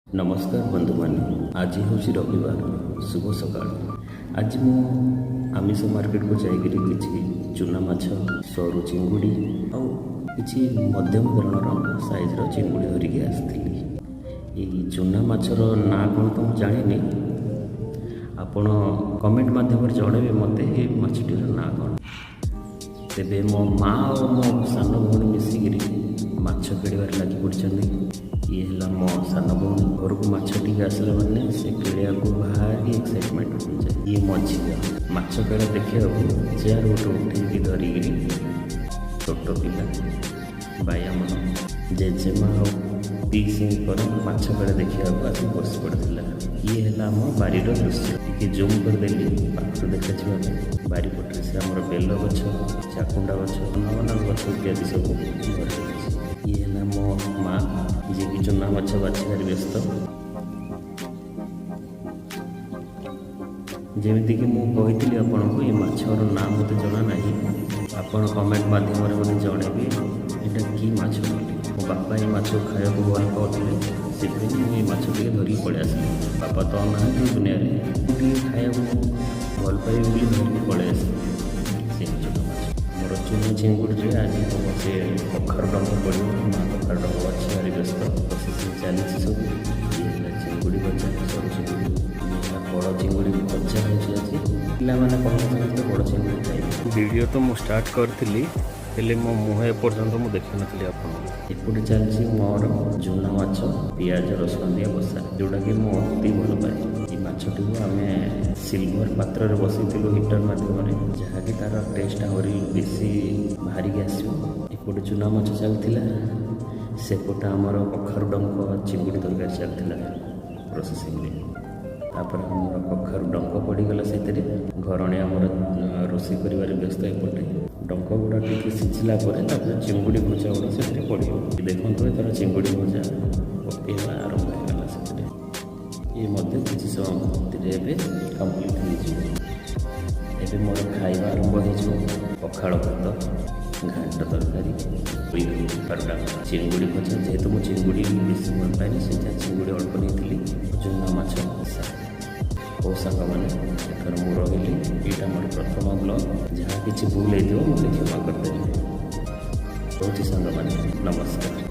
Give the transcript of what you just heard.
ନମସ୍କାର ବନ୍ଧୁମାନେ, ଆଜି ହେଉଛି ରବିବାର। ଶୁଭ ସକାଳ। ଆଜି ମୁଁ ଆମିଷ ମାର୍କେଟକୁ ଯାଇକରି କିଛି ଚୁନା ମାଛ, ସରୁ ଚିଙ୍ଗୁଡ଼ି ଆଉ କିଛି ମଧ୍ୟମ ଧରଣର ସାଇଜ୍ର ଚିଙ୍ଗୁଡ଼ି ଧରିକି ଆସିଥିଲି। ଏଇ ଚୁନା ମାଛର ନାଁ କ'ଣ ତ ମୁଁ ଜାଣିନି। ଆପଣ କମେଣ୍ଟ ମାଧ୍ୟମରେ ଜଣାଇବେ ମୋତେ ଏ ମାଛଟିର ନାଁ କ'ଣ। ତେବେ ମୋ ମା ଆଉ ମୋ ସାନ ଭଉଣୀ ମିଶିକିରି ମାଛ କିଣିବାରେ ଲାଗି ପଡ଼ିଛନ୍ତି। ଇଏ ହେଲା ମୋ ସାନ ଭଉଣୀ। ଘରକୁ ମାଛ ଟିକେ ଆସିଲା ମାନେ ସେ କିଣିବାକୁ ଭାରି ଏକ୍ସାଇଟମେଣ୍ଟ ହୋଇଯାଏ। ଇଏ ମଝିଆ ମାଛ କିଣା ଦେଖିବାକୁ ଚେୟାର ଗୋଟେ ଉଠେଇକି ଧରିକିରି ଛୋଟ ପିଲା ବାୟା ମନ। ଜେଜେମା ଆଉ ପିଇସିଙ୍କର ମାଛ କିଣା ଦେଖିବାକୁ ଆସି ବସି ପଡ଼ିଥିଲା। ଇଏ ହେଲା ଆମ ବାରିର ଦୃଶ୍ୟ। ଟିକେ ଜୁମ୍ କରିଦେଲି ପାଖରୁ ଦେଖାଯିବା ପାଇଁ। ବାରିପଟରେ ସେ ଆମର ବେଲ ଗଛ, ଚାକୁଣ୍ଡା ଗଛ, ଅନାବନା ଗଛ ଇତ୍ୟାଦି ସବୁ ଭରି ରହିଛି। ଇଏ ହେଲା ମୋ ମା, ଯିଏକି ଚୁନା ମାଛ ବାଛିବାରେ ବ୍ୟସ୍ତ। ଯେମିତିକି ମୁଁ କହିଥିଲି ଆପଣଙ୍କୁ, ଏ ମାଛର ନାଁ ମୋତେ ଜଣା ନାହିଁ। ଆପଣ କମେଣ୍ଟ ମାଧ୍ୟମରେ ମୋତେ ଜଣେଇବେ ଏଇଟା କି ମାଛ ବୋଲି। ମୋ ବାପା ଏ ମାଛକୁ ଖାଇବାକୁ ଭଲ ପାଉଥିଲେ, ସେଥିପାଇଁ ମୁଁ ଏ ମାଛ ଟିକେ ଧରିକି ପଳେଇ ଆସିଲି। ବାପା ତ ନାହାନ୍ତି ଦୁନିଆରେ, ମୁଁ ଟିକେ ଖାଇବାକୁ ଭଲ ପାଇବି ବୋଲି ଧରିକି ପଳେଇ ଆସିଲି ସେ ଛୋଟ ମାଛ। ଆମର ଚୁନା ଚିଙ୍ଗୁଡ଼ିରେ ଆଜି ହେବ ସେ କଖାରୁ ଡଙ୍କ ପଡ଼ିବ। ମା କଖାରୁ ଡଙ୍କ ବାଛିବାରେ ବ୍ୟସ୍ତ। ପ୍ରୋସେସିଂ ଚାଲିଛି ସବୁ। ଇଏ ହେଲା ଚିଙ୍ଗୁଡ଼ି ଭଜା, ସରୁ ଚିଙ୍ଗୁଡ଼ି। ଇଏ ହେଲା ବଡ଼ ଚିଙ୍ଗୁଡ଼ି ଭଜା ହେଉଛି ଆଜି। ପିଲାମାନେ କହିଲେ ସମସ୍ତେ ବଡ଼ ଚିଙ୍ଗୁଡ଼ି ଖାଇବେ। ଭିଡ଼ିଓ ତ ମୁଁ ଷ୍ଟାର୍ଟ କରିଥିଲି, ହେଲେ ମୋ ମୁହଁ ଏପର୍ଯ୍ୟନ୍ତ ମୁଁ ଦେଖିନଥିଲି ଆପଣଙ୍କୁ। ଏପଟେ ଚାଲିଛି ମୋର ଚୁନା ମାଛ ପିଆଜ ରସୁଣ ଦିଆ ବସା, ଯେଉଁଟାକି ମୁଁ ଅତି ଭଲ ପାଏ। ଏଇ ମାଛଟିକୁ ଆମେ ସିଲଭର ପାତ୍ରରେ ବସେଇଥିଲୁ ହିଟର ମାଧ୍ୟମରେ, ଯାହାକି ତା'ର ଟେଷ୍ଟ ଆହୁରି ବେଶୀ ବାହାରିକି ଆସିବ। ଏପଟେ ଚୁନା ମାଛ ଚାଲିଥିଲା, ସେପଟେ ଆମର କଖାରୁ ଡଙ୍କ ଚିଙ୍ଗୁଡ଼ି ତରକାରୀ ଚାଲିଥିଲା ପ୍ରୋସେସିଂରେ। ତାପରେ ଆମର କଖାରୁ ଡଙ୍କ ପଡ଼ିଗଲା ସେଥିରେ। ଘରଣୀ ଆମର ରୋଷେଇ କରିବାରେ ବ୍ୟସ୍ତ ଏପଟେ। ଡଙ୍କ ଗୁଡ଼ା ଟିକେ ସିଝିଲା ପରେ ତାପରେ ଚିଙ୍ଗୁଡ଼ି ଭଜା ଗୁଡ଼ା ସେଥିରେ ପଡ଼ିବ। ଦେଖନ୍ତୁ, ଏଥର ଚିଙ୍ଗୁଡ଼ି ଭଜା ପକାଇବା ଆରମ୍ଭ ହେଇଗଲା ସେଥିରେ। ଇଏ ମଧ୍ୟ କିଛି ସମୟ ଭିତରେ ଏବେ କମ୍ପ୍ଲିଟ୍ ହେଇଯିବ। ଏବେ ମୋର ଖାଇବା ଆରମ୍ଭ ହେଇଯିବ। ପଖାଳ ଭାତ, ଘାଣ୍ଟ ତରକାରୀ, କଖାରୁ ଚିଙ୍ଗୁଡ଼ି ଭଜା। ଯେହେତୁ ମୁଁ ଚିଙ୍ଗୁଡ଼ି ବେଶୀ ଭଲ ପାଏନି, ସେଇଟା ଚିଙ୍ଗୁଡ଼ି ଅଳ୍ପ ନେଇଥିଲି। ଚୁନା ମାଛ କଷା। ହଉ ସାଙ୍ଗମାନେ, ଏଥର ମୁଁ ରହିଲି। ଏଇଟା ମୋର ପ୍ରଥମ ବ୍ଲଗ୍। ଯାହା କିଛି ଭୁଲ ହେଇଥିବ, ମୋତେ କ୍ଷମା କରିଦେବେ। ରହୁଛି ସାଙ୍ଗମାନେ, ନମସ୍କାର।